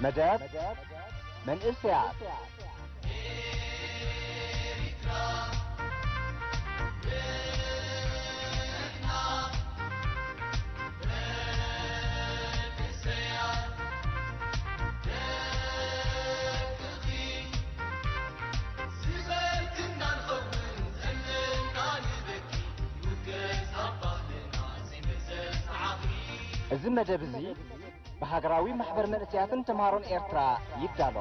መደብ መንእሰያት። እዚ መደብ እዚ ብሃገራዊ ማሕበር መንእሰያትን ተምሃሮን ኤርትራ ይዳሎ።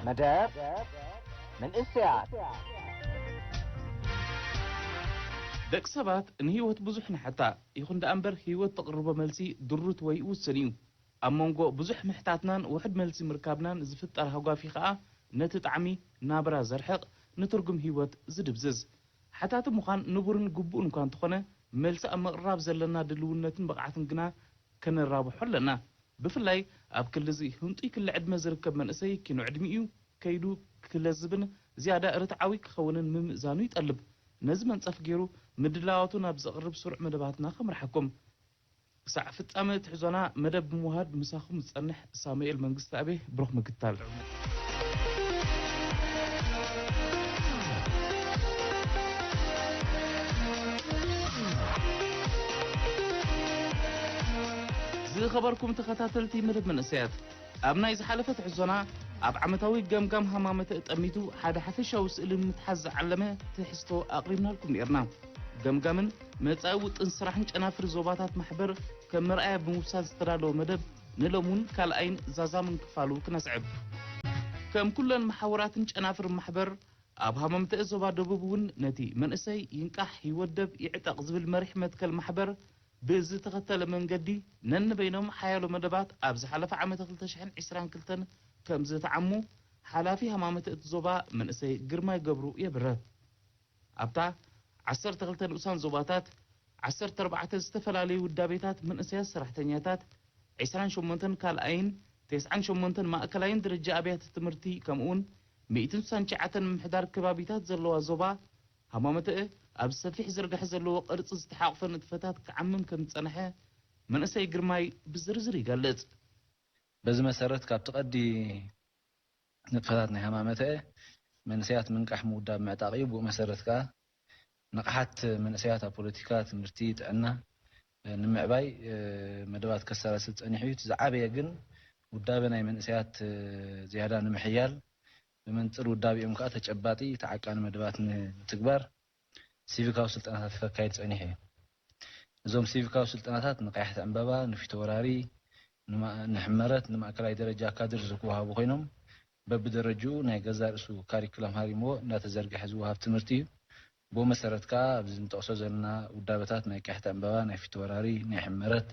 መደብ መንእሰያት። ደቂ ሰባት ንህይወት ብዙሕ ንሓታ። ይኹን ደኣ እምበር፣ ህይወት ተቕርቦ መልሲ ድሩት ወይ ውሱን እዩ። ኣብ መንጎ ብዙሕ ምሕታትናን ውሑድ መልሲ ምርካብናን ዝፍጠር ሃጓፊ ከኣ፣ ነቲ ጣዕሚ ናብራ ዘርሕቕ፣ ንትርጉም ህይወት ዝድብዝዝ። ሓታቲ ምዃን ንቡርን ግቡእን እኳ እንተኾነ፣ መልሲ ኣብ ምቕራብ ዘለና ድልውነትን ብቕዓትን ግና ከነራብሖ ኣለና። ብፍላይ ኣብ ክሊ እዚ ህንጡይ ክሊ ዕድመ ዝርከብ መንእሰይ፣ ኪኖ ዕድሚኡ ከይዱ ክለዝብን ዝያዳ ርትዓዊ ክኸውንን ምምእዛኑ ይጠልብ። ነዚ መንጸፍ ገይሩ ምድላዋቱ ናብ ዘቕርብ ስሩዕ መደባትና ከምርሓኩም። ክሳዕ ፍጻመ ትሕዞና መደብ ብምውሃድ ምሳኹም ዝጸንሕ ሳሙኤል መንግስተኣብ፣ ብሩኽ ምክታል። ዝኸበርኩም ተኸታተልቲ መደብ መንእሰያት፣ ኣብ ናይ ዝሓለፈ ትሕዞና፣ ኣብ ዓመታዊ ገምጋም ሃማመተ ጠሚቱ ሓደ ሓፈሻዊ ስእሊ ንምትሓዝ ዝዓለመ ትሕዝቶ ኣቕሪብናልኩም ነይርና። ገምጋምን መጻኢ ውጥን ስራሕን ጨናፍር ዞባታት ማሕበር ከም መርኣያ ብምውሳድ ዝተዳለወ መደብ፣ ንሎምን ካልኣይን ዛዛምን ክፋሉ ክነስዕብ። ከም ኩለን መሓውራትን ጨናፍር ማሕበር፣ ኣብ ሃማመተ ዞባ ደቡብ እውን ነቲ መንእሰይ ይንቃሕ፣ ይወደብ፣ ይዕጠቕ ዝብል መሪሕ መትከል ማሕበር ብዝተኸተለ መንገዲ፣ ነንበይኖም ሓያሎ መደባት ኣብ ዝሓለፈ ዓመተ ክልተ ሽሕን ዕስራን ክልተን ከም ዝተዓሙ፣ ሓላፊ ሃማመተ እቲ ዞባ መንእሰይ ግርማይ ገብሩ የብርህ። ኣብታ ዓሰርተ ክልተ ንኡሳን ዞባታት፣ ዓሰርተ ኣርባዕተ ዝተፈላለዩ ውዳቤታት መንእሰያት ሰራሕተኛታት፣ ዕስራን ሸሞንተን ካልኣይን፣ ተስዓን ሸሞንተን ማእከላይን ደረጃ ኣብያተ ትምህርቲ፣ ከምኡውን ሚእትን ስሳን ትሽዓተን ምምሕዳር ከባቢታት ዘለዋ ዞባ፣ ሃማመተአ ኣብ ሰፊሕ ዝርግሐ ዘለዎ ቅርጺ ዝተሓቑፈ ንጥፈታት ክዓምም ከም ዝጸንሐ መንእሰይ ግርማይ ብዝርዝር ይገልጽ። በዚ መሰረት፣ ካብቲ ቀዲ ንጥፈታት ናይ ሃማመተአ መንእሰያት ምንቃሕ፣ ምውዳብ፣ ምዕጣቕ እዩ። ብኡ መሰረት ከኣ ንቕሓት መንእሰያት ኣብ ፖለቲካ፣ ትምህርቲ፣ ጥዕና ንምዕባይ መደባት ከሰላስል ጸኒሑ እዩ። እቲ ዝዓበየ ግን ውዳበ ናይ መንእሰያት ዝያዳ ንምሕያል፣ ብመንጽር ውዳቤኦም ከኣ ተጨባጢ ተዓቃኒ መደባት ንምትግባር ሲቪካዊ ስልጠናታት ከካይድ ጸኒሑ እዩ። እዞም ሲቪካዊ ስልጠናታት ንቀያሕቲ ዕምባባ፣ ንፊተወራሪ፣ ንማ-፣ ንሕመረት፣ ንማእከላይ ደረጃ ካድር ዝወሃቡ ኮይኖም፣ በብደረጅኡ ናይ ገዛእ ርእሱ ካሪኩለም ሃሪምዎ እንዳተዘርግሐ ዝወሃብ ትምህርቲ እዩ። ብኡ መሰረት ከኣ ኣብዚ ንጠቕሶ ዘለና ውዳበታት ናይ ቀያሕቲ ዕምባባ፣ ናይ ፊተወራሪ፣ ናይ ሕመረት፣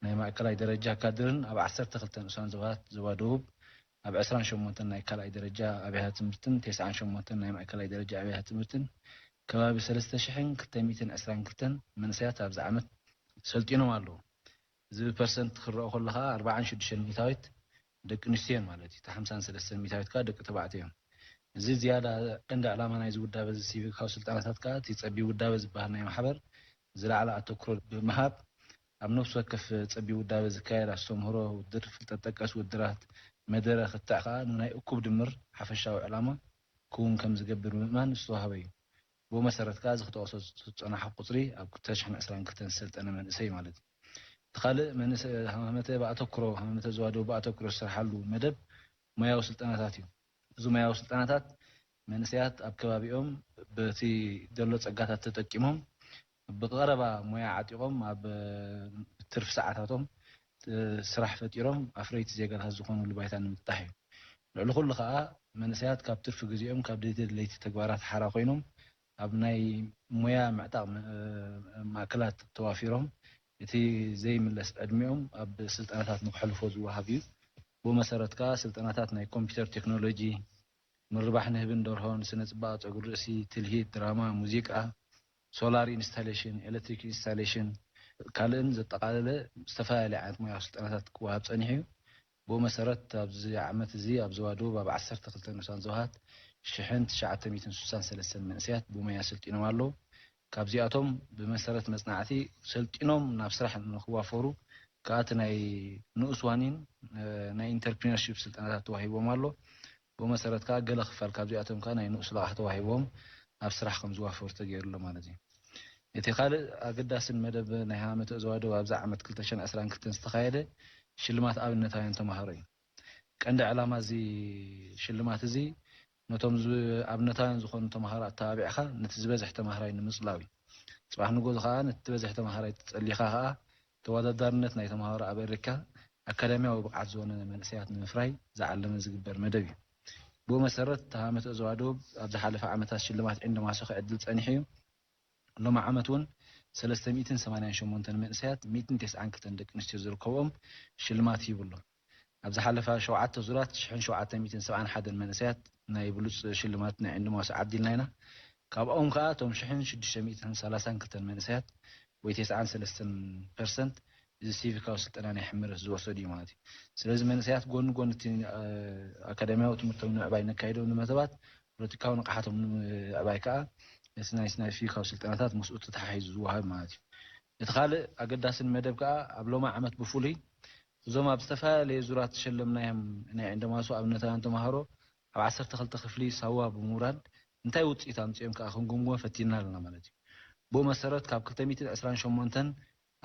ናይ ማእከላይ ደረጃ ካድርን ኣብ ዓሰርተ ክልተ ንኡሳን ዞባታት ዞባ ደቡብ፣ ኣብ ዕስራን ሸሞንተን ናይ ካልኣይ ደረጃ ኣብያተ ትምህርትን ተስዓን ሸሞንተን ናይ ማእከላይ ደረጃ ኣብያተ ትምህርትን ከባቢ ሰለስተ ሽሕን ክልተ ሚእትን ዕስራን ክልተን መንእሰያት ኣብዚ ዓመት ሰልጢኖም ኣለዉ። እዚ ብፐርሰንት ክረኣ ከሎ ከኣ ኣርባዓን ሽዱሽተን ሚእታዊት ደቂ ኣንስትዮ እየን ማለት እዩ። እቲ ሓምሳን ሰለስተን ሚእታዊት ከኣ ደቂ ተባዕትዮ እዮም። እዚ ዝያዳ ቀንዲ ዕላማ ናይዚ ውዳበ እዚ ሲቪካዊ ስልጠናታት ከኣ እቲ ጸቢብ ውዳበ ዝበሃል ናይ ማሕበር ዝለዓለ ኣተኩሮ ብምሃብ ኣብ ነፍሲ ወከፍ ጸቢብ ውዳበ ዝካየድ ኣስተምህሮ፣ ውድድር፣ ፍልጠት ጠቀስ ውድድራት፣ መደረ ክትዕ ከኣ ንናይ እኩብ ድምር ሓፈሻዊ ዕላማ ክውን ከም ዝገብር ብምእማን ዝተዋህበ እዩ። ብኡ መሰረት ከኣ እዚ ክጠቕሶ ዝጸናሕኩ ቁጽሪ ኣብ ክልተ ሽሕን ዕስራን ክልተን ዝሰልጠነ መንእሰይ ማለት እዩ። እቲ ካልእ መንእሰ-፣ ሃማመተ ብኣተኩሮ፣ ሃማመተ ዞባ ደቡብ ብኣተኩሮ ዝሰርሓሉ መደብ ሞያዊ ስልጠናታት እዩ። እዚ ሞያዊ ስልጠናታት መንእሰያት ኣብ ከባቢኦም በቲ ዘሎ ጸጋታት ተጠቂሞም ብቐረባ ሞያ ዓጢቖም ኣብ ትርፊ ሰዓታቶም ስራሕ ፈጢሮም ኣፍረይቲ ዜጋታት ዝኾኑሉ ባይታ ንምጥጣሕ እዩ። ልዕሊ ኩሉ ከኣ መንእሰያት ካብ ትርፊ ግዜኦም ካብ ደይቲ ድለይቲ ተግባራት ሓራ ኮይኖም ኣብ ናይ ሞያ ምዕጣቕ ም-፣ ማእከላት ተዋፊሮም እቲ ዘይምለስ ዕድሚኦም ኣብ ስልጠናታት ንክሕልፎ ዝወሃብ እዩ። ብኡ መሰረት ከኣ ስልጠናታት ናይ ኮምፒውተር ቴክኖሎጂ፣ ምርባሕ ንህብን ደርሆን፣ ስነ ጽባቐ ጸጉሪ ርእሲ፣ ትልሂት፣ ድራማ፣ ሙዚቃ፣ ሶላር ኢንስታሌሽን፣ ኤሌክትሪክ ኢንስታሌሽን፣ ካልእን ዘጠቓለለ ዝተፈላለየ ዓይነት ሞያዊ ስልጠናታት ክወሃብ ጸኒሑ እዩ። ብኡ መሰረት ኣብዚ ዓመት እዚ ኣብ ዞባ ደቡብ ኣብ ዓሰርተ ክልተ ንኡሳን ዞባታት ሽሕን ትሽዓተ ሚእትን ስሳን ሰለስተን መንእሰያት ብሞያ ሰልጢኖም ኣለዉ። ካብዚኣቶም ብመሰረት መጽናዕቲ ሰልጢኖም ናብ ስራሕ ንክዋፈሩ ከኣ እቲ ናይ ንኡስ ዋኒን ናይ ኢንተርፕሪነርሺፕ ስልጠናታት ተዋሂቦም ኣሎ። ብኡ መሰረት ከኣ ገለ ክፋል ካብዚኣቶም ከኣ ናይ ንኡስ ልቓሕ ተዋሂቦም ኣብ ስራሕ ከም ዝዋፈሩ ተገይሩ ኣሎ ማለት እዩ። እቲ ካልእ ኣገዳስን መደብ ናይ ሃመተ ዞባ ደቡብ ኣብዚ ዓመት ክልተ ሽሕን ዕስራን ክልተን ዝተኻየደ ሽልማት ኣብነታውያን ተማሃሮ እዩ። ቀንዲ ዕላማ እዚ ሽልማት እዚ ነቶም ዝ- ኣብነታውያን ዝኾኑ ተማሃሮ ኣተባቢዕካ ነቲ ዝበዝሕ ተማሃራይ ንምጽላው እዩ። ጽባሕ ንጎ ከኣ ነቲ ዝበዝሕ ተማሃራይ ተጸሊኻ ከኣ ተወዳዳርነት ናይ ተማሃሮ ኣበሪካ ኣካዳሚያዊ ብቕዓት ዝወነነ መንእሰያት ንምፍራይ ዝዓለመ ዝግበር መደብ እዩ። ብኡ መሰረት እቲ ሃመተ ዞባ ደቡብ ኣብ ዝሓለፈ ዓመታት ሽልማት ዒንዶ ማሶ ክዕድል ጸኒሑ እዩ። ሎሚ ዓመት እውን ሰለስተ ሚእትን ሰማንያን ሸሞንተን መንእሰያት ሚእትን ተስዓን ክልተን ደቂ ኣንስትዮ ዝርከብኦም ሽልማት ሂቡ ኣሎ። ኣብ ዝሓለፋ ሸውዓተ ዙራት ሽሕን ሸውዓተ ሚእትን ሰብዓን ሓደን መንእሰያት ናይ ብሉጽ ሽልማት ናይ ዕንዲ ማሶ ዓዲልና ኢና። ካብኦም ከኣ እቶም ሽሕን ሽዱሽተ ሚእትን ሰላሳን ክልተን መንእሰያት ወይ ተስዓን ሰለስተን ፐርሰንት እዚ ሲቪካዊ ስልጠና ናይ ሕመረት ዝወሰዱ እዩ ማለት እዩ። ስለዚ መንእሰያት ጎኒ ጎኒ እቲ ኣካዳሚያዊ ትምህርቶም ንምዕባይ ነካይዶ ንመደባት ፖለቲካዊ ንቕሓቶም ንምዕባይ ከኣ እቲ ናይ ናይ ሲቪካዊ ስልጠናታት ምስኡ ተተሓሒዙ ዝወሃብ ማለት እዩ። እቲ ካልእ ኣገዳስን መደብ ከኣ ኣብ ሎሚ ዓመት ብፍሉይ እዞም ኣብ ዝተፈላለየ ዙራት ዝሸለምናዮም ናይ ዕንደማሱ ኣብነታውያን ተምሃሮ ኣብ ዓሰርተ ክልተ ክፍሊ ሳዋ ብምውራድ እንታይ ውፅኢት ኣምፅኦም ከኣ ክንግምግሞ ፈቲንና ኣለና ማለት እዩ። ብኡ መሰረት ካብ ክልተ ሚእትን ዕስራን ሸሞንተን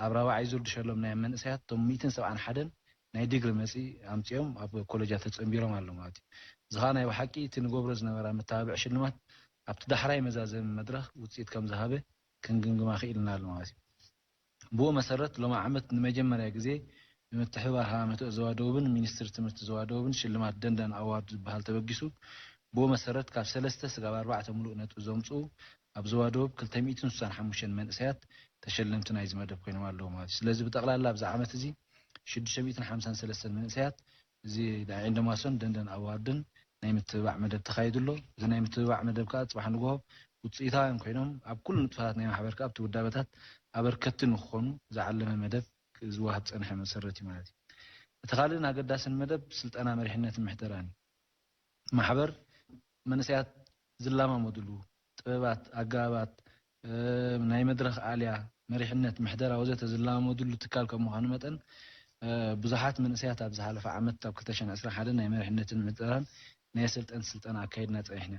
ኣብ ራብዓይ ዙር ዝሸለምናዮም መንእሰያት እቶም ሚእትን ሰብዓን ሓደን ናይ ዲግሪ መፂ ኣምፅኦም ኣብ ኮለጃት ተፀንቢሮም ኣለዉ ማለት እዩ። እዚ ከኣ ናይ ብሓቂ እቲ ንገብሮ ዝነበራ መተባብዒ ሽልማት ኣብቲ ዳሕራይ መዛዘሚ መድረኽ ውፅኢት ከም ዝሃበ ክንግምግማ ክኢልና ኣሎ ማለት እዩ። ብኡ መሰረት ሎሚ ዓመት ንመጀመርያ ግዜ ብምትሕብባር ሃማመተ ዞባ ደቡብን ሚኒስትሪ ትምህርቲ ዞባ ደቡብን ሽልማት ደንደን ኣዋርድ ዝበሃል ተበጊሱ። ብኡ መሰረት ካብ ሰለስተ ስጋብ ኣርባዕተ ምሉእ ነጥቢ ዘምፅኡ ኣብ ዞባ ደቡብ ክልተ ሚእትን ስሳን ሓሙሽተን መንእሰያት ተሸለምቲ ናይዚ መደብ ኮይኖም ኣለዉ ማለት እዩ። ስለዚ ብጠቕላላ ኣብዚ ዓመት እዚ ሽዱሽተ ሚእትን ሓምሳን ሰለስተን መንእሰያት እዚ ናይ ዕንደማሶን ደንደን ኣዋርድን ናይ ምትብባዕ መደብ ተኻይዱ ኣሎ። እዚ ናይ ምትብባዕ መደብ ከኣ ጽባሕ ንግሆ ውጽኢታውያን ኮይኖም ኣብ ኩሉ ንጥፈታት ናይ ማሕበር ከኣ ኣብቲ ውዳበታት ኣበርከቲ ንክኾኑ ዝዓለመ መደብ ዝወሃብ ዝጸንሐ መሰረት እዩ ማለት እዩ። እቲ ካልእን ኣገዳስን መደብ ስልጠና መሪሕነትን ምሕደራን እዩ። ማሕበር መንእሰያት ዝለማመድሉ ጥበባት፣ ኣገባባት፣ እ፣ ናይ መድረኽ ኣልያ፣ መሪሕነት፣ ምሕደራ ወዘተ ዝለማመድሉ ትካል ከም ምዃኑ መጠን፣ እ፣ ብዙሓት መንእሰያት ኣብ ዝሓለፈ ዓመት ኣብ ክልተ ሽሕን ዕስራን ሓደን ናይ መሪሕነትን ምሕደራን ናይ ኣሰልጠንቲ ስልጠና ኣካይድና ጸኒሕና።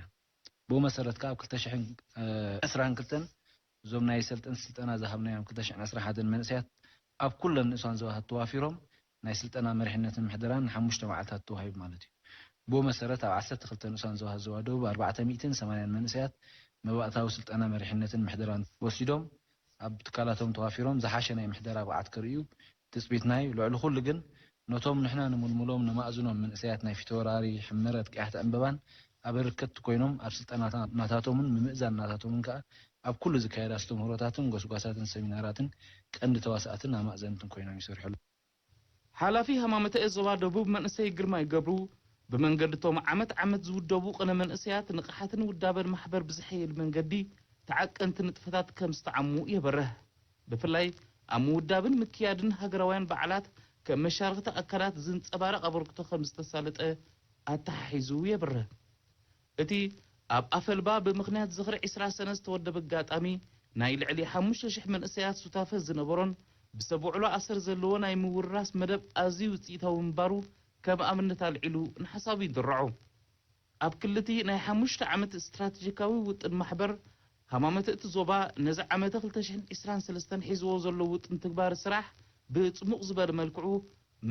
ብኡ መሰረት ከኣ ኣብ ክልተ ሽሕን ዕስራን ክልተን እዞም ናይ ሰልጠንቲ ስልጠና ዝሃብናዮም ክልተ ሽሕን ዕስራን ሓደን መንእሰያት ኣብ ኩለን ንእሳን ዞባታት ተዋፊሮም ናይ ስልጠና መሪሕነትን ምሕደራን ንሓሙሽተ መዓልታት ተዋሂቡ ማለት እዩ። ብኡ መሰረት ኣብ ዓሰርተ ክልተ ንኡሳን ዞባታት ዞባ ደቡብ ኣርባዕተ ሚእትን ሰማንያን መንእሰያት መባእታዊ ስልጠና መሪሕነትን ምሕደራን ወሲዶም ኣብ ትካላቶም ተዋፊሮም ዝሓሸ ናይ ምሕደራ ብቕዓት ከርእዩ ትጽቢትና እዩ። ልዕሊ ኩሉ ግን ነቶም ንሕና ንምልምሎም ነማእዝኖም መንእሰያት ናይ ፊተወራሪ፣ ሕመረት፣ ቀያሕቲ ዕምበባን ኣበርከትቲ ኮይኖም ኣብ ስልጠናታት ናታቶምን ምምእዛን ናታቶምን ከኣ ኣብ ኩሉ ዝካየድ ኣስተምህሮታትን ጎስጓሳትን ሰሚናራትን ቀንዲ ተዋሳእትን ኣማእዘንትን ኮይኖም ይሰርሑ ኣለዉ። ሓላፊ ሃማመተ ዞባ ደቡብ መንእሰይ ግርማይ ገብሩ ብመንገዲ እቶም ዓመት ዓመት ዝውደቡ ቅነ መንእሰያት ንቕሓትን ውዳበን ማሕበር ብዝሐይል መንገዲ ተዓቀንቲ ንጥፈታት ከም ዝተዓሙ የብርህ። ብፍላይ ኣብ ምውዳብን ምክያድን ሃገራውያን በዓላት ከም መሻርኽቲ ኣካላት ዝንጸባረቕ ኣበርክቶ ከም ዝተሳለጠ ኣተሓሒዙ የብርህ። እቲ ኣብ ኣፈልባ ብምኽንያት ዝኽሪ ዕስራ ሰነ ዝተወደበ ኣጋጣሚ ናይ ልዕሊ ሓሙሽተ ሽሕ መንእሰያት ሱታፈ ዝነበሮን ብሰብ ውዕሎ ኣሰር ዘለዎ ናይ ምውርራስ መደብ ኣዝዩ ውጽኢታዊ ምንባሩ ከም ኣብነት ኣልዒሉ ንሓሳቡ ይድርዖ። ኣብ ክልቲ ናይ ሓሙሽተ ዓመት ስትራተጂካዊ ውጥን ማሕበር ሃማመተ እቲ ዞባ ነዚ ዓመተ ክልተ ሽሕን ዕስራን ሰለስተን ሒዝዎ ዘሎ ውጥን ትግባር ስራሕ ብጽሙቕ ዝበለ መልክዑ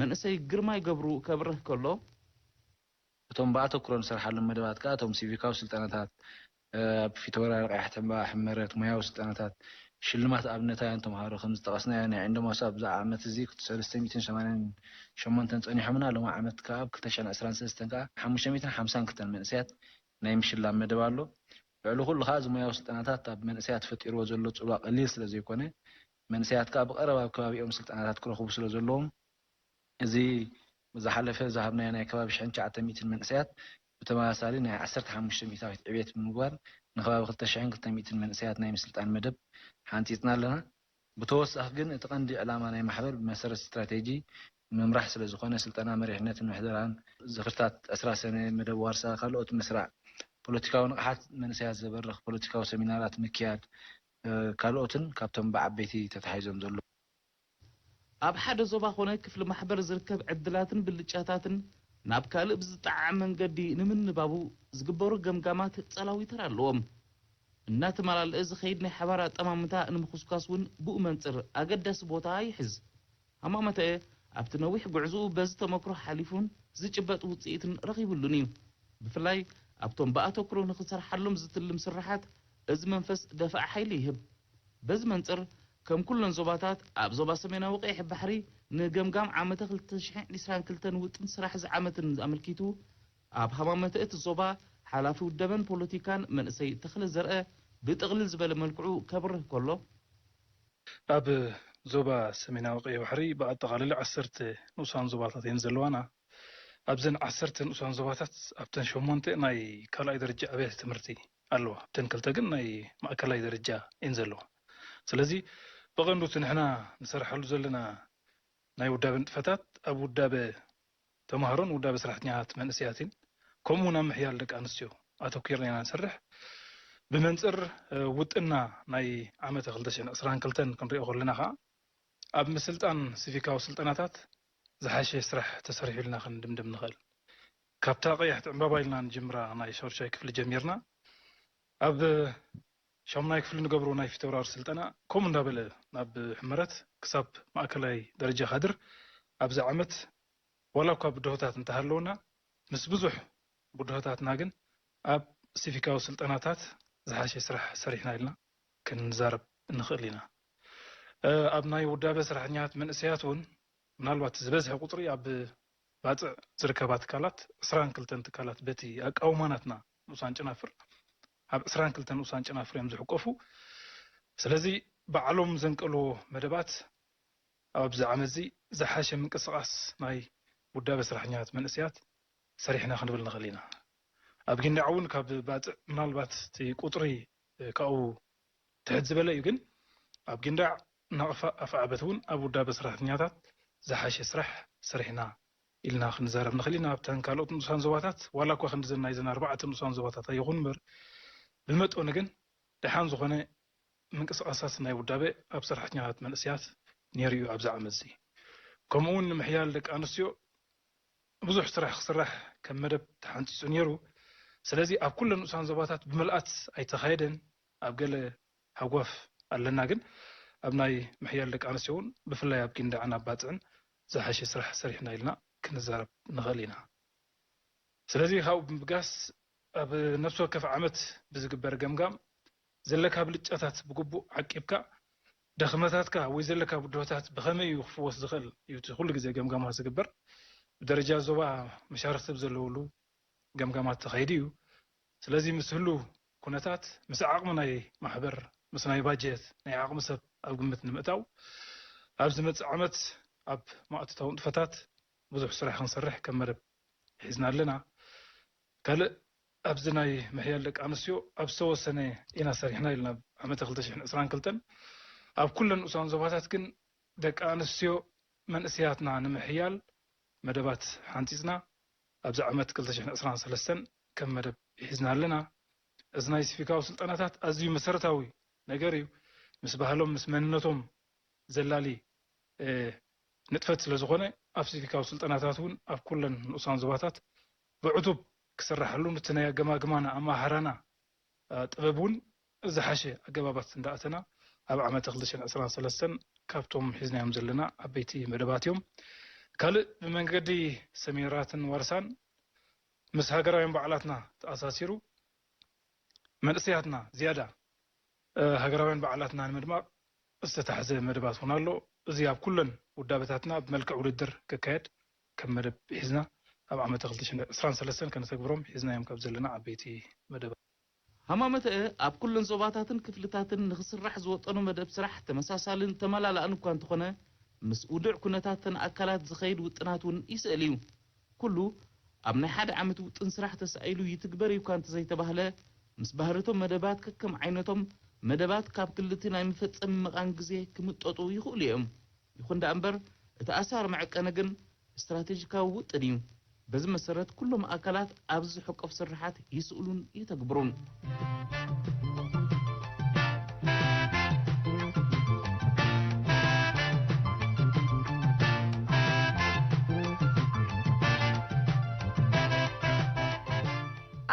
መንእሰይ ግርማይ ገብሩ ከብርህ ከሎ፣ እቶም ብኣተኩሮ ንሰርሓሎም መደባት ከኣ እቶም ሲቪካዊ ስልጠናታት፣ ኣብ ፊተወራሪ ቀያሕቲ ዕምበባ፣ ሕመረት፣ ሞያዊ ስልጠናታት፣ ሽልማት ኣብነታውያን ተምሃሮ ከም ዝጠቐስናዮ ናይ ዕንደማሶ ኣብዚ ዓመት እዚ ሰለስተ ሚእትን ሰማንያን ሸሞንተን ጸኒሖምና፣ ሎሚ ዓመት ከኣ ኣብ ክልተ ሽሕን ዕስራን ሰለስተን ከኣ ሓሙሽተ ሚእትን ሓምሳን ክልተን መንእሰያት ናይ ምሽላም መደብ ኣሎ። ልዕሊ ኩሉ ከኣ እዚ ሞያዊ ስልጠናታት ኣብ መንእሰያት ፈጢርዎ ዘሎ ጽልዋ ቀሊል ስለ ዘይኮነ፣ መንእሰያት ከኣ ብቐረባ ኣብ ከባቢኦም ስልጠናታት ክረኽቡ ስለ ዘለዎም፣ እዚ ዝሓለፈ ዝሃብናዮ ናይ ከባቢ ሽሕን ትሽዓተ ሚእትን መንእሰያት ብተመሳሳሊ ናይ ዓሰርተ ሓሙሽተ ሚእታዊት ዕቤት ብምግባር ንከባቢ ክልተ ሽሕን ክልተ ሚእትን መንእሰያት ናይ ምስልጣን መደብ ሓንጺጽና ኣለና። ብተወሳኺ ግን እቲ ቀንዲ ዕላማ ናይ ማሕበር ብመሰረት ስትራቴጂ ምምራሕ ስለ ዝኾነ ስልጠና መሪሕነትን ምሕደራን ዝኽርታት ዕስራ ሰነ መደብ ዋርሳ ካልኦት ምስራዕ ፖለቲካዊ ንቕሓት መንእሰያት ዘበርኽ ፖለቲካዊ ሰሚናራት ምክያድ ካልኦትን ካብቶም ብዓበይቲ ተታሒዞም ዘለዉ። ኣብ ሓደ ዞባ ኾነ ክፍሊ ማሕበር ዝርከብ ዕድላትን ብልጫታትን ናብ ካልእ ብዝጠዓዕ መንገዲ ንምንባቡ ዝግበሩ ገምጋማት ጸላዊ ተራ ኣለዎም። እናተመላለአ ዝኸይድ ናይ ሓባር ኣጠማምታ ንምኹስኳስ እውን ብኡ መንጽር ኣገዳሲ ቦታ ይሕዝ። ሃማመተኤ ኣብቲ ነዊሕ ጉዕዝኡ በዚ ተመክሮ ሓሊፉን ዝጭበጥ ውጽኢትን ረኺብሉን እዩ። ብፍላይ ኣብቶም ብኣተኩሮ ንኽሰርሓሎም ዝትልም ስርሓት እዚ መንፈስ ደፋዕ ሓይሊ ይህብ። በዚ መንጽር ከም ኩለን ዞባታት ኣብ ዞባ ሰሜናዊ ቀይሕ ባሕሪ ንገምጋም ዓመተ ክልተ ሽሕን ዕስራን ክልተን ውጥን ስራሕ ዝዓመትን ኣመልኪቱ ኣብ ሃማመተ እቲ ዞባ ሓላፊ ውደበን ፖለቲካን መንእሰይ ተኽለ ዘርአ ብጥቕልል ዝበለ መልክዑ ከብርህ ከሎ ኣብ ዞባ ሰሜናዊ ቀይሕ ባሕሪ ብኣጠቓልሊ ዓሰርተ ንኡሳን ዞባታት እየን ዘለዋና። ኣብዘን ዓሰርተ ንኡሳን ዞባታት ኣብተን ሸሞንተ ናይ ካልኣይ ደረጃ ኣብያተ ትምህርቲ ኣለዋ። እተን ክልተ ግን ናይ ማእከላይ ደረጃ እየን ዘለዋ። ስለዚ ብቐንዱ እቲ ንሕና ንሰርሓሉ ዘለና ናይ ውዳበ ንጥፈታት ኣብ ውዳበ ተምሃሮን ውዳበ ሰራሕተኛታት መንእሰያትን ከምኡ እውን ኣብ ምሕያል ደቂ ኣንስትዮ ኣተኲርና ኢና ንሰርሕ። ብመንፅር ውጥንና ናይ ዓመተ ክልተ ሽሕን ዕስራን ክልተን ክንሪኦ ከለና ከዓ ኣብ ምስልጣን ሲቪካዊ ስልጠናታት ዝሓሸ ስራሕ ተሰሪሑ ኢልና ክንድምድም ንኽእል። ካብታ ቀያሕቲ ዕምባባ ኢልና ንጅምራ ናይ ሻድሻይ ክፍሊ ጀሚርና ኣብ ሻሙናይ ክፍሊ ንገብሮ ናይ ፊተውራሪ ስልጠና ከምኡ እንዳበለ ናብ ሕመረት ክሳብ ማእከላይ ደረጃ ካድር ኣብዚ ዓመት ዋላ እኳ ብድሆታት እንተሃለውና ምስ ብዙሕ ብድሆታትና ግን ኣብ ሲቪካዊ ስልጠናታት ዝሓሸ ስራሕ ሰሪሕና ኢልና ክንዛረብ ንኽእል ኢና። ኣብ ናይ ውዳበ ሰራሕተኛታት መንእሰያት እውን ምናልባት ዝበዝሐ ቁፅሪ ኣብ ባፅዕ ዝርከባ ትካላት ዕስራን ክልተን ትካላት በቲ ኣቃውማ ናትና ንኡሳን ጨናፍር ኣብ ዕስራን ክልተን ንኡሳን ጨናፍር እዮም ዝሕቆፉ። ስለዚ ባዕሎም ዘንቀልዎ መደባት ኣብዚ ዓመት እዚ ዝሓሸ ምንቅስቃስ ናይ ውዳበ ሰራሕኛታት መንእሰያት ሰሪሕና ክንብል ንኽእል ኢና። ኣብ ጊንዳዕ እውን ካብ ባፅዕ ምናልባት እቲ ቁፅሪ ካብኡ ትሕት ዝበለ እዩ፣ ግን ኣብ ጊንዳዕ ናቕፋ ኣፍዓበት እውን ኣብ ውዳበ ሰራሕተኛታት ዝሓሸ ስራሕ ሰሪሕና ኢልና ክንዛረብ ንኽእል ኢና። ኣብተን ካልኦት ንኡሳን ዞባታት ዋላ እኳ ክንዲ ዘን ናይዘን ኣርባዕተ ንኡሳን ዞባታት ኣይኹን እምበር ብመጠኑ ግን ደሓን ዝኾነ ምንቅስቃሳት ናይ ውዳበ ኣብ ሰራሕተኛታት መንእሰያት ነይሩ እዩ ኣብዚ ዓመት እዚ። ከምኡ እውን ንምሕያል ደቂ ኣንስትዮ ብዙሕ ስራሕ ክስራሕ ከም መደብ ተሓንፂፁ ነይሩ። ስለዚ ኣብ ኩለን ንኡሳን ዞባታት ብምልኣት ኣይተኻየደን። ኣብ ገለ ሃጓፍ ኣለና፣ ግን ኣብ ናይ ምሕያል ደቂ ኣንስትዮ እውን ብፍላይ ኣብ ጊንዳዕን ኣብ ባፅዕን ዝሓሸ ስራሕ ሰሪሕና ኢልና ክንዛረብ ንኽእል ኢና። ስለዚ ካብኡ ብምብጋስ ኣብ ነፍሲ ወከፍ ዓመት ብዝግበር ገምጋም ዘለካ ብልጫታት ብግቡእ ዓቂብካ ድኽመታትካ ወይ ዘለካ ብድሆታት ብኸመይ እዩ ክፍወስ ዝኽእል እዩ እቲ ኩሉ ግዜ ገምጋማት ዝግበር። ብደረጃ ዞባ መሻርኽቲ ብዘለውሉ ገምጋማት ተኻይዱ እዩ። ስለዚ ምስ ህሉ ኩነታት ምስ ዓቕሚ ናይ ማሕበር ምስ ናይ ባጀት ናይ ዓቕሚ ሰብ ኣብ ግምት ንምእታው ኣብ ዝመፅእ ዓመት ኣብ ማእቶታዊ ንጥፈታት ብዙሕ ስራሕ ክንሰርሕ ከም መደብ ሒዝና ኣለና። ካልእ ኣብዚ ናይ ምሕያል ደቂ ኣንስትዮ ኣብ ዝተወሰነ ኢና ሰሪሕና ኢልና ኣብ ዓመተ ክልተ ሽሕን ዕስራን ክልተን ኣብ ኩለን ንኡሳን ዞባታት ግን ደቂ ኣንስትዮ መንእሰያትና ንምሕያል መደባት ሓንፂፅና ኣብዚ ዓመት ክልተ ሽሕን ዕስራን ሰለስተን ከም መደብ ሒዝና ኣለና። እዚ ናይ ሲቪካዊ ስልጠናታት ኣዝዩ መሰረታዊ ነገር እዩ። ምስ ባህሎም ምስ መንነቶም ዘላሊ ንጥፈት ስለ ዝኾነ ኣብ ሲቪካዊ ስልጠናታት እውን ኣብ ኩለን ንኡሳን ዞባታት ብዕቱብ ክስራሐሉን እቲ ናይ ኣገማግማና ኣመሃህራና ጥበብ እውን ዝሓሸ ኣገባባት እንዳኣተና ኣብ ዓመተ ክልተ ሽሕን ዕስራን ሰለስተን ካብቶም ሒዝናዮም ዘለና ዓበይቲ መደባት እዮም። ካልእ ብመንገዲ ሰሚናራትን ዋርሳን ምስ ሃገራውያን በዓላትና ተኣሳሲሩ መንእሰያትና ዝያዳ ሃገራውያን በዓላትና ንምድማቕ ዝተታሕዘ መደባት እውን ኣሎ። እዚ ኣብ ኩለን ውዳበታትና ብመልክዕ ውድድር ክካየድ ከም መደብ ሒዝና ኣብ ዓመተ ክልተ ሽሕን ዕስራን ሰለስተን ከነተግብሮም ሒዝናዮም ካብ ዘለና ዓበይቲ መደባት። ሃማመተአ ኣብ ኩለን ዞባታትን ክፍልታትን ንኽስራሕ ዝወጠኖ መደብ ስራሕ ተመሳሳልን ተመላላእን እኳ እንተኾነ ምስ ውዱዕ ኩነታት ተን ኣካላት ዝኸይድ ውጥናት እውን ይስእል እዩ። ኩሉ ኣብ ናይ ሓደ ዓመት ውጥን ስራሕ ተሳኢሉ ይትግበር እዩ እኳ እንተዘይተባህለ፣ ምስ ባህርቶም መደባት ከከም ዓይነቶም መደባት ካብ ክልቲ ናይ መፈጸሚ መቓን ግዜ ክምጠጡ ይኽእሉ እዮም። ይኹን ደኣ እምበር፣ እቲ ኣሳር መዐቀኒ ግን ስትራቴጂካዊ ውጥን እዩ። በዚ መሰረት፣ ኩሎም ኣካላት ኣብዚ ዝሕቆፍ ስርሓት ይስእሉን ይተግብሩን።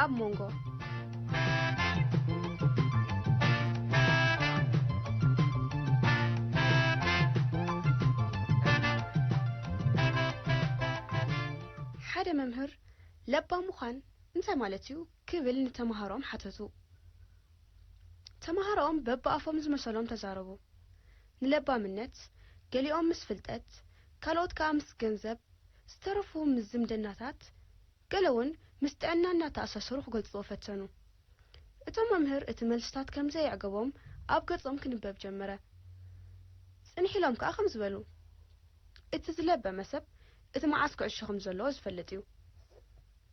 ኣብ መንጎ ሓደ መምህር ለባም ምዃን እንታይ ማለት እዩ ክብል ንተምሃሮኦም ሓተቱ። ተምሃሮኦም በብኣፎም ዝመሰሎም ተዛረቡ። ንለባምነት፣ ገሊኦም ምስ ፍልጠት፣ ካልኦት ከኣ ምስ ገንዘብ፣ ዝተረፉ ምስ ዝምድናታት፣ ገለ እውን ምስ ጥዕና እናተኣሳሰሩ ክገልጽዎ ፈተኑ። እቶም መምህር እቲ መልስታት ከም ዘየዕገቦም ኣብ ገጾም ክንበብ ጀመረ። ጽንሕ ኢሎም ከኣ ከምዚ በሉ፣ እቲ ዝለበመ ሰብ እቲ መዓስ ክዕሾ ከም ዘለዎ ዝፈልጥ እዩ።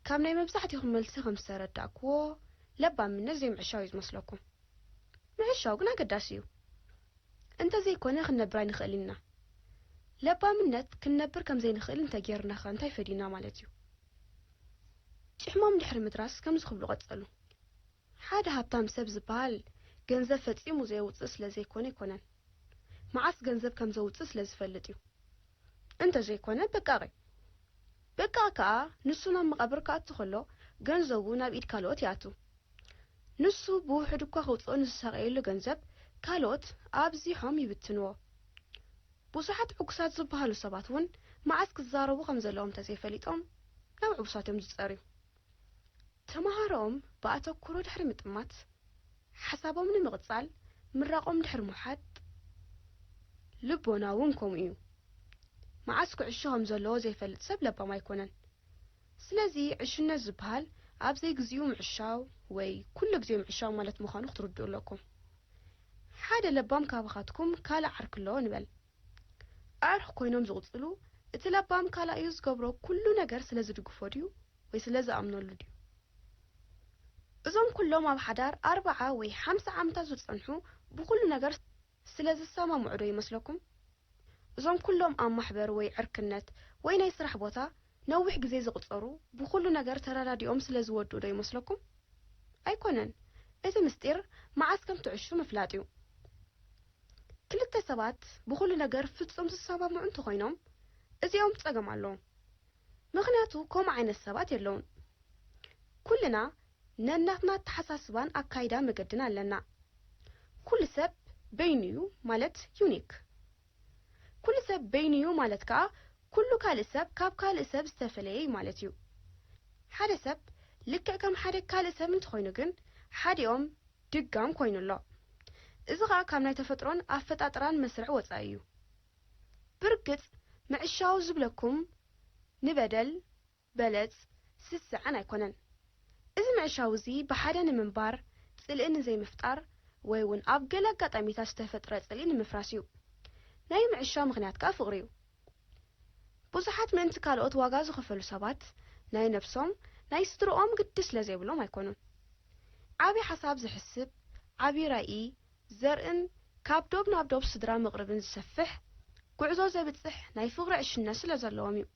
ካብ ናይ መብዛሕትኹም መልሲ ከም ዝተረዳእክዎ፣ ለባምነት ዘይምዕሻው እዩ ዝመስለኩም። ምዕሻው ግን ኣገዳሲ እዩ። እንተዘይኮነ ክንነብር ኣይንኽእልን ኢና። ለባምነት ክንነብር ከም ዘይንኽእል እንተጌርናኸ እንታይ ፈዲና ማለት እዩ? ጭሕሞም ድሕሪ ምድራስ ከምዚ ክብሉ ቀጸሉ። ሓደ ሃብታም ሰብ ዝበሃል ገንዘብ ፈጺሙ ዘየውጽእ ስለ ዘይኮነ ኣይኮነን። መዓስ ገንዘብ ከም ዘውጽእ ስለ ዝፈልጥ እዩ። እንተዘይኮነ በቃቒ። በቃ ከኣ ንሱ ናብ መቓብር ክኣቱ ከሎ ገንዘቡ ናብ ኢድ ካልኦት ይኣቱ። ንሱ ብውሑድ እኳ ከውጽኦ ንዝሳቐየሉ ገንዘብ ካልኦት ኣብዚሖም ይብትንዎ። ብዙሓት ዕጉሳት ዝበሃሉ ሰባት እውን መዓስ ክዛረቡ ከም ዘለዎም እንተዘይፈሊጦም ናብ ዕጉሳት እዮም ዝጸርዩ። ተምሃሮኦም ብኣተኩሮ ድሕሪ ምጥማት፣ ሓሳቦም ንምቕጻል ምራቖም ድሕሪ ምውሓጥ፣ ልቦና እውን ከምኡ እዩ። መዓስ ክዕሾ ከም ዘለዎ ዘይፈልጥ ሰብ ለባም ኣይኮነን። ስለዚ ዕሽነት ዝበሃል ኣብ ዘይግዚኡ ምዕሻው ወይ ኩሉ ግዜ ምዕሻው ማለት ምዃኑ ክትርድኡ ኣለኩም። ሓደ ለባም ካባኻትኩም ካልእ ዓርኪ ኣለዎ ንበል። ኣዕሩኽ ኮይኖም ዝቕጽሉ፣ እቲ ለባም ካላኣዩ ዝገብሮ ኩሉ ነገር ስለ ዝድግፎ ድዩ ወይ ስለ ዝኣምነሉ ድዩ? እዞም ኩሎም ኣብ ሓዳር ኣርብዓ ወይ ሓምሳ ዓመታት ዝጸንሑ ብኹሉ ነገር ስለ ዝሰማምዑ ዶ ይመስለኩም? እዞም ኩሎም ኣብ ማሕበር ወይ ዕርክነት ወይ ናይ ስራሕ ቦታ ነዊሕ ግዜ ዝቕጸሩ ብኹሉ ነገር ተረዳዲኦም ስለ ዝወድኡ ዶ ይመስለኩም? ኣይኮነን። እቲ ምስጢር መዓስ ከም ትዕሹ ምፍላጥ እዩ። ክልተ ሰባት ብኹሉ ነገር ፍጹም ዝሰማምዑ እንተኾይኖም፣ እዚኦም ጸገም ኣለዎም። ምኽንያቱ ከምኡ ዓይነት ሰባት የለውን። ኩልና ነናትና ኣተሓሳስባን ኣካይዳ መገድን ኣለና። ኩሉ ሰብ በይኑ እዩ ማለት ዩኒክ። ኩሉ ሰብ በይኑ እዩ ማለት ከኣ ኩሉ ካልእ ሰብ ካብ ካልእ ሰብ ዝተፈለየ እዩ ማለት እዩ። ሓደ ሰብ ልክዕ ከም ሓደ ካልእ ሰብ እንተኾይኑ ግን ሓዲኦም ድጋም ኮይኑ ኣሎ። እዚ ኸኣ ካብ ናይ ተፈጥሮን ኣፈጣጥራን መስርዕ ወጻኢ እዩ። ብርግጽ ምዕሻው ዝብለኩም ንበደል፣ በለጽ፣ ስስዐን ኣይኮነን። እዚ ምዕሻው እዚ ብሓደ ንምንባር፣ ጽልኢ ንዘይምፍጣር ወይ እውን ኣብ ገለ ኣጋጣሚታት ዝተፈጥረ ጽልኢ ንምፍራስ እዩ። ናይ ምዕሻው ምኽንያት ከኣ ፍቕሪ እዩ። ብዙሓት ምእንቲ ካልኦት ዋጋ ዝኸፈሉ ሰባት ናይ ነብሶም፣ ናይ ስድርኦም ግዲ ስለ ዘይብሎም ኣይኮኑን። ዓቢ ሓሳብ ዝሕስብ፣ ዓቢ ራኢ ዘርእን ካብ ዶብ ናብ ዶብ ስድራ ምቕርብን ዝሰፍሕ ጉዕዞ ዘብጽሕ ናይ ፍቕሪ ዕሽነት ስለ ዘለዎም እዩ።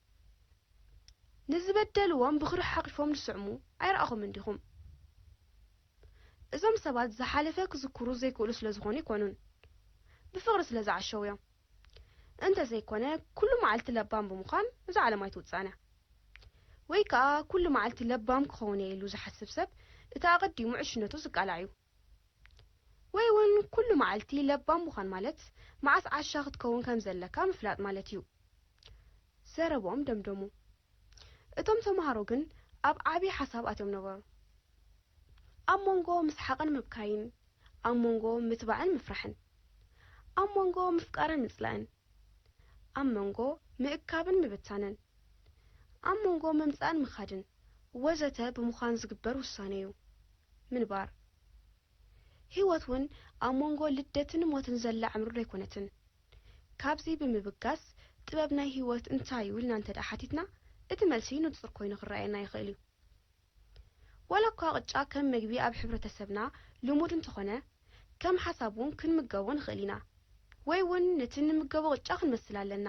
ንዝበደልዎም ብኽሪ ሓቒፎም ዝስዕሙ ኣይረኣኹምን ዲኹም? እዞም ሰባት ዝሓለፈ ክዝክሩ ዘይክእሉ ስለ ዝኾኑ ኣይኮኑን፣ ብፍቕሪ ስለ ዝዓሸው እዮም። እንተዘይኮነ ኩሉ መዓልቲ ለባም ብምዃን እዛ ዓለም ኣይትውጻእን እያ። ወይ ከኣ ኩሉ መዓልቲ ለባም ክኸውን እየ ኢሉ ዝሓስብ ሰብ እቲ ኣቐዲሙ ዕሽነቱ ዝቃላዕ እዩ። ወይ እውን ኩሉ መዓልቲ ለባም ምዃን ማለት መዓስ ዓሻ ክትከውን ከም ዘለካ ምፍላጥ ማለት እዩ። ዘረብኦም ደምደሙ። እቶም ተምሃሮ ግን ኣብ ዓቢ ሓሳብ ኣትዮም ነበሩ። ኣብ መንጎ ምስሓቕን ምብካይን፣ ኣብ መንጎ ምትባዕን ምፍራሕን፣ ኣብ መንጎ ምፍቃርን ምጽላእን፣ ኣብ መንጎ ምእካብን ምብታንን፣ ኣብ መንጎ ምምጻእን ምኻድን ወዘተ ብምዃን ዝግበር ውሳነ እዩ ምንባር። ህይወት እውን ኣብ መንጎ ልደትን ሞትን ዘላ ዕምሪ ዶ ኣይኮነትን? ካብዚ ብምብጋስ ጥበብ ናይ ህይወት እንታይ እዩ ኢልና እንተ ደኣ ሓቲትና፣ እቲ መልሲ ንጹር ኮይኑ ክረኣየና ይኽእል እዩ። ዋላ እኳ ቅጫ ከም መግቢ ኣብ ሕብረተሰብና ልሙድ እንተኾነ፣ ከም ሓሳብ እውን ክንምገቦ ንኽእል ኢና፣ ወይ እውን ነቲ እንምገቦ ቅጫ ክንመስል ኣለና።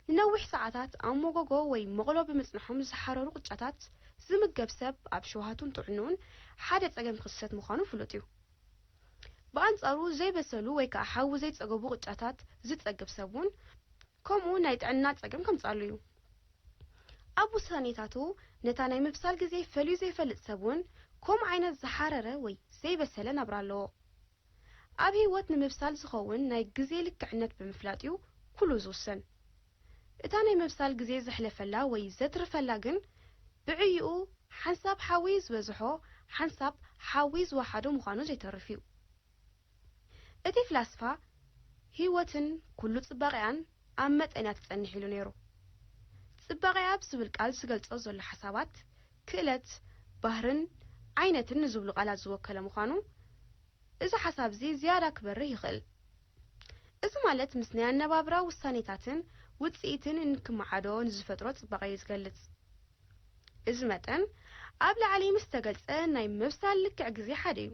ንነዊሕ ሰዓታት ኣብ መጎጎ ወይ መቕሎ ብምጽንሖም ዝሓረሩ ቅጫታት ዝምገብ ሰብ ኣብ ሸውሃቱን ጥዕንኡን ሓደ ጸገም ክስተት ምዃኑ ፍሉጥ እዩ። ብኣንጻሩ ዘይበሰሉ ወይ ከኣ ሓዊ ዘይጸገቡ ቅጫታት ዝጸግብ ሰብ እውን ከምኡ ናይ ጥዕና ጸገም ከምጽኣሉ እዩ። ኣብ ውሳኔታቱ ነታ ናይ ምብሳል ግዜ ፈልዩ ዘይፈልጥ ሰብ እውን ከምኡ ዓይነት ዝሓረረ ወይ ዘይበሰለ ናብራ ኣለዎ። ኣብ ህይወት ንምብሳል ዝኸውን ናይ ግዜ ልክዕነት ብምፍላጥ እዩ ኩሉ ዝውሰን። እታ ናይ ምብሳል ግዜ ዘሕለፈላ ወይ ዘትርፈላ ግን ብዕይኡ ሓንሳብ ሓዊ ዝበዝሖ ሓንሳብ ሓዊ ዝወሓዶ ምዃኑ ዘይተርፍ እዩ። እቲ ፍላስፋ ህይወትን ኩሉ ጽባቐኣን ኣብ መጠን እያ ትጸንሕ ኢሉ ነይሩ። ጽባቐኣ ብዝብል ቃል ዝገልጾ ዘሎ ሓሳባት ክእለት፣ ባህርን ዓይነትን ንዝብሉ ቃላት ዝወከለ ምዃኑ እዚ ሓሳብ እዚ ዝያዳ ክበርህ ይኽእል። እዚ ማለት ምስ ናይ ኣነባብራ ውሳኔታትን ውጽኢትን እንክመዓዶ ንዝፈጥሮ ጽባቐ እዩ ዝገልጽ። እዚ መጠን ኣብ ላዕሊ ምስ ተገልጸ ናይ ምብሳል ልክዕ ግዜ ሓደ እዩ።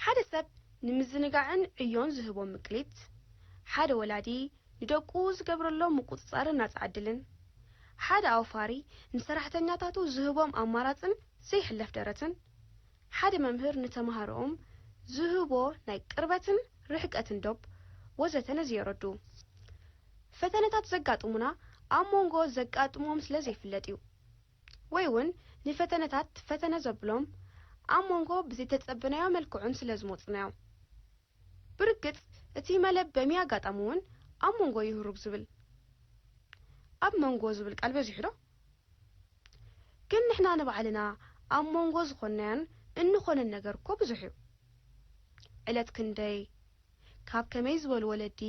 ሓደ ሰብ ንምዝንጋዕን ዕዮን ዝህቦ ምቅሊት፣ ሓደ ወላዲ ንደቁ ዝገብረሎም ምቁጽጻርን ናጻ ዕድልን፣ ሓደ ኣውፋሪ ንሰራሕተኛታቱ ዝህቦም ኣማራጽን ዘይሕለፍ ደረትን፣ ሓደ መምህር ንተማሃሮኦም ዝህቦ ናይ ቅርበትን ርሕቀትን ዶብ ወዘተ ነዚ የረድኡ። ፈተነታት ዘጋጥሙና ኣብ መንጎ ዘጋጥሞም ስለ ዘይፍለጥ እዩ። ወይ እውን ንፈተነታት ፈተነ ዘብሎም ኣብ መንጎ ብዘይተጸበናዮ መልክዑን ስለ ዝመጹና እዮም። ብርግጽ እቲ መለበሚ ኣጋጣሚ እውን ኣብ መንጎ እዩ ህሩግ ዝብል። ኣብ መንጎ ዝብል ቃል በዚሑ ዶ? ግን ንሕና ንባዕልና ኣብ መንጎ ዝኾንናዮን እንኾነን ነገር እኮ ብዙሕ እዩ። ዕለት ክንደይ፣ ካብ ከመይ ዝበሉ ወለዲ፣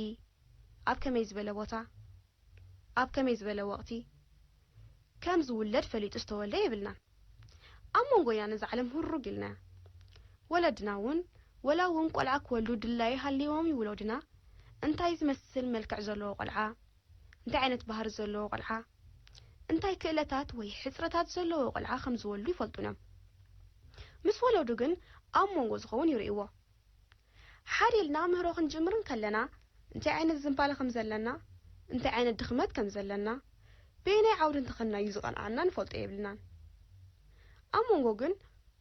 ኣብ ከመይ ዝበለ ቦታ፣ ኣብ ከመይ ዝበለ ወቕቲ ከም ዝውለድ ፈሊጡ ዝተወልደ የብልናን። ኣብ መንጎ ኢና ነዛ ዓለም ህሩግ ኢልናያ። ወለድና እውን ወላ እውን ቆልዓ ክወልዱ ድላዩ ሃልይዎም ይውለዱና። እንታይ ዝመስል መልክዕ ዘለዎ ቆልዓ፣ እንታይ ዓይነት ባህሪ ዘለዎ ቆልዓ፣ እንታይ ክእለታት ወይ ሕጽረታት ዘለዎ ቆልዓ ከም ዝወልዱ ይፈልጡን እዮም። ምስ ወለዱ ግን ኣብ መንጎ ዝኸውን ይርእይዎ። ሓደ ኢልና ምህሮ ክንጅምር እንከለና፣ እንታይ ዓይነት ዝንባለ ከም ዘለና፣ እንታይ ዓይነት ድኽመት ከም ዘለና፣ በየናይ ዓውዲ እንተኸንናዩ ዝቐንዓና ንፈልጦ የብልናን። ኣብ መንጎ ግን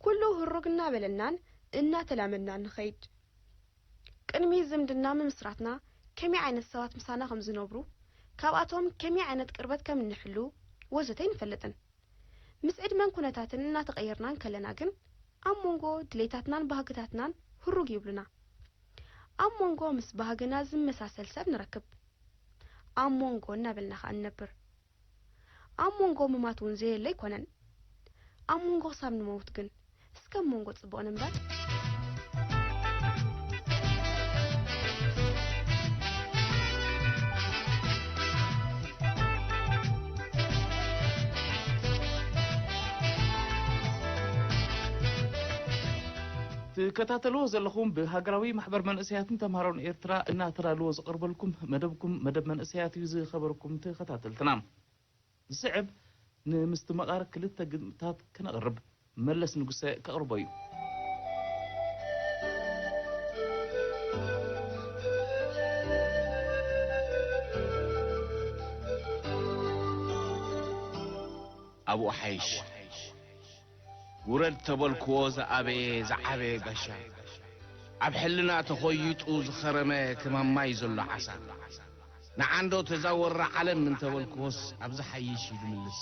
ኩሉ ህሩግ እናበለናን እናተላመድናን ንኸይድ። ቅድሚ ዝምድና ምምስራትና ከመይ ዓይነት ሰባት ምሳና ከም ዝነብሩ፣ ካብኣቶም ከመይ ዓይነት ቅርበት ከም እንሕሉ ወዘተ ኣይንፈልጥን። ምስ ዕድመን ኩነታትን እናተቐየርና እንከለና ግን፣ ኣብ መንጎ ድሌታትናን ባህግታትናን ህሩግ ይብሉና። ኣብ መንጎ ምስ ባህግና ዝመሳሰል ሰብ ንረክብ። ኣብ መንጎ እናበልና ኸኣ ንነብር። ኣብ መንጎ ምማት እውን ዘየለ ኣይኮነን። ኣብ መንጎ ክሳብ ንመውት ግን፣ እስከ ኣብ መንጎ ጽቡቕ ንንበር። ትከታተልዎ ዘለኹም ብሃገራዊ ማሕበር መንእሰያትን ተምሃሮን ኤርትራ እናተዳልዎ ዝቐርበልኩም መደብኩም መደብ መንእሰያት እዩ። ዝኸበርኩም ተኸታተልትና፣ ዝስዕብ ንምስትምቓር ክልተ ግጥምታት ክነቕርብ መለስ ንጉሰ ከቕርቦ እዩ። ኣብኡ ሓይሽ ውረድ ተበልክዎ ዝኣበየ ዝዓበየ ጋሻ፣ ኣብ ሕልና ተኾይጡ ዝኸረመ ክማማይ ዘሎ ዓሳ፣ ንዓንዶ ተዛወራ ዓለም እንተበልክዎስ ኣብ ዝሓይሽ እዩ ዝምልስ።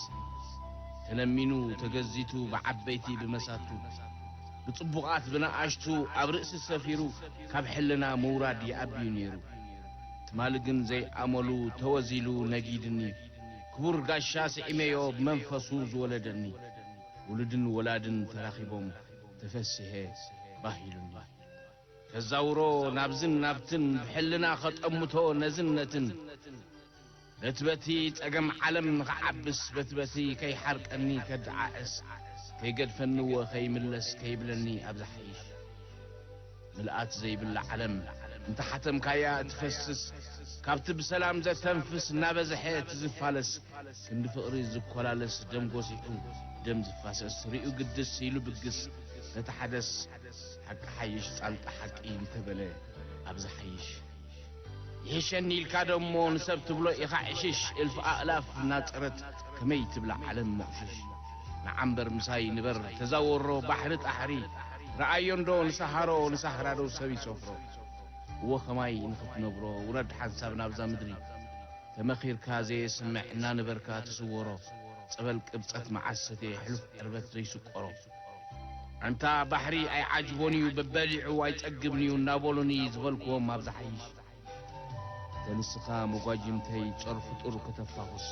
ተለሚኑ ተገዚቱ ብዓበይቲ ብመሳቱ፣ ብጽቡቓት ብነኣሽቱ ኣብ ርእሲ ሰፊሩ ካብ ሕልና ምውራድ ይኣቢ እዩ ነይሩ። ትማሊ ግን ዘይኣመሉ ተወዚሉ ነጊድኒ፣ ክቡር ጋሻ ስዒመዮ ብመንፈሱ ዝወለደኒ። ውሉድን ወላድን ተራኺቦም ተፈሲሐ ባህ ኢሉኒ። ከዛውሮ ናብዝን ናብትን ብሕልና ኸጠምቶ ነዝን ነትን፣ በቲ በቲ ጸገም ዓለም ንኽዓብስ በቲ በቲ ከይሓርቀኒ ከደዓዕስ፣ ከይገድፈንዎ ከይምለስ ከይብለኒ ኣብ ዝሓይሽ። ምልኣት ዘይብላ ዓለም እንተ ሓተምካያ እትፈስስ፣ ካብቲ ብሰላም ዘተንፍስ እናበዝሐ እቲ ዝፋለስ፣ ክንዲ ፍቕሪ ዝኾላለስ፣ ደም ጎሲዑ ደም ዝፋሰስ፣ ርእዩ ግድስ ኢሉ ብግስ፣ ነቲ ሓደስ ሓቂ ሓይሽ ጻንጣ ሓቂ እንተበለ፣ ኣብዚ ሓይሽ። ይሕሸኒ ኢልካ ደሞ ንሰብ ትብሎ ኢኻ ዕሽሽ፣ እልፍ ኣእላፍ እናጸረት ከመይ ትብላ ዓለም መቑሽሽ። ንዓምበር ምሳይ ንበር ተዛወሮ ባሕሪ ጣሕሪ፣ ረኣዮ እንዶ ንሰሃሮ ንሳህራዶ ሰብ ይሰፍሮ። እዎ ኸማይ ንኽትነብሮ ውረድ ሓንሳብ ናብዛ ምድሪ። ተመኺርካ ዘየስምዕ እናነበርካ ትስወሮ፣ ጸበል ቅብጸት መዓስ ሰትየ ሕሉፍ ዕርበት ዘይስቆሮ። ኣንታ ባሕሪ ኣይዓጅቦን እዩ በበሊዑ ኣይጸግብን እዩ እናበሉኒ ዝበልክዎም ኣብ ዝሓይሽ። ተንስኻ መጓጅምተይ ጾር ፍጡር ከተፋኹስ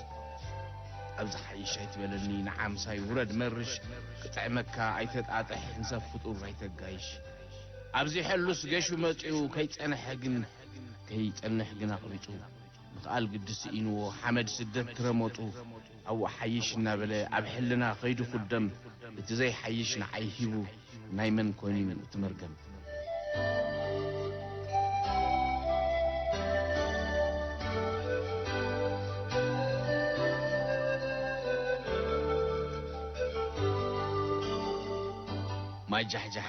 ኣብ ዝሓይሽ ኣይትበለኒ ንዓምሳይ ውረድ መርሽ። ክጥዕመካ ኣይተጣጥሕ ንሰብ ፍጡር ኣይተጋይሽ። ኣብዚ ሕሉስ ገሹ መጺኡ ከይጸንሐ ግን ከይጸንሕ ግን ኣቕቢጹ። ምኽኣል ግዲ ስኢንዎ ሓመድ ስደት ክረመጡ ኣብኡ ሓይሽ እናበለ ኣብ ሕልና ኸይዱ ክደም። እቲ ዘይሓይሽ ንዓይ ሂቡ ናይ መን ኮይኑ እቲ መርገም። ማይ ጃሕጃሕ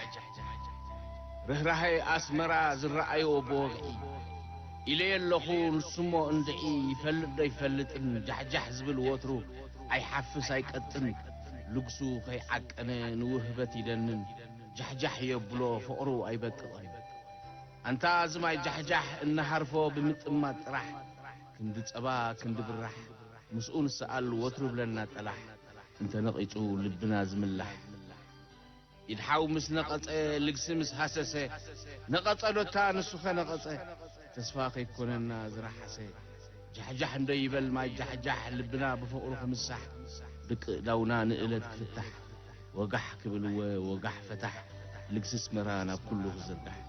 ርህራሄ ኣስመራ ዝረኣዮ ብወግዒ ኢለየ ኣለኹ። ንሱሞ እንድዒ ይፈልጥ ዶ ይፈልጥን ጃሕጃሕ ዝብል ወትሩ ኣይሓፍስ ኣይቀጥን። ልግሱ ከይዓቀነ ንውህበት ይደንን ጃሕጃሕ የብሎ ፍቕሩ ኣይበቅቕን። ኣንታ እዚ ማይ ጃሕጃሕ እንሃርፎ ብምጥማት ጥራሕ ክንዲ ጸባ ክንዲ ብራሕ ምስኡ ንሰኣል ወትሩ ብለና ጠላሕ። እንተ ነቒጹ ልብና ዝምላሕ ኢድሓው ምስ ነቐጸ ልግሲ ምስ ሃሰሰ ነቐጸ ዶታ ንሱኸ ነቐጸ። ተስፋ ከይኮነና ዝረሓሰ ጃሕጃሕ እንዶ ይበል ማይ ጃሕጃሕ ልብና ብፍቕሩ ክምሳሕ። ድቂ ዳውና ንእለት ክፍታሕ ወጋሕ ክብል እወ ወጋሕ ፈታሕ። ልግሲ ኣስመራ ናብ ኩሉ ክዝርጋሕ።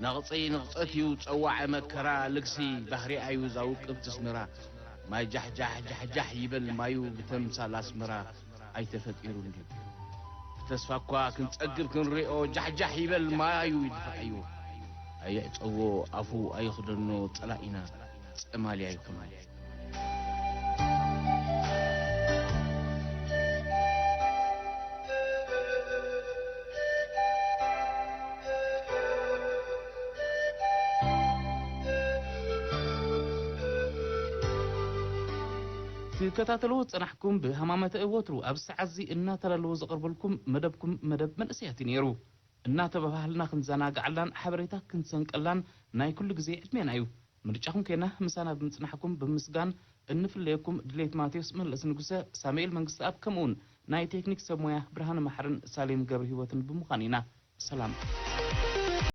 ነቕጺ ንቕጸት እዩ ጸዋዐ መከራ ልግሲ ባህሪኣ እዩ እዛ ውቅብቲ ኣስመራ። ማይ ጃሕጃሕ ጃሕጃሕ ይበል ማዩ ብተምሳል ኣስመራ ኣይተፈጢሩን ድዩ? ብተስፋ እኳ ክንጸግብ ክንሪኦ ጃሕጃሕ ይበል ማዩ ይድፍዓዮ። ኣየዕጸዎ ኣፉ ኣይኽደኖ ጸላኢና ጸማልያ ይኹን። ትከታተልዎ ዝጸናሕኩም ብሃማመተ ወትሩ ኣብዚ ሰዓት እዚ እናተዳለወ ዘቕርበልኩም መደብኩም መደብ መንእሰያት እዩ ነይሩ። እናተባባህልና ክንዘናግዓላን ሓበሬታ ክንሰንቀላን ናይ ኩሉ ግዜ ዕድሜና እዩ። ምርጫኹም ኬና ምሳና ብምጽናሕኩም ብምስጋን እንፍለየኩም ድሌት ማቴዎስ መለስ ንጉሰ፣ ሳሙኤል መንግስተኣብ ከምኡውን ናይ ቴክኒክ ሰብ ሞያ ብርሃነ ማሕርን ሳሌም ገብረ ህይወትን ብምዃን ኢና። ሰላም።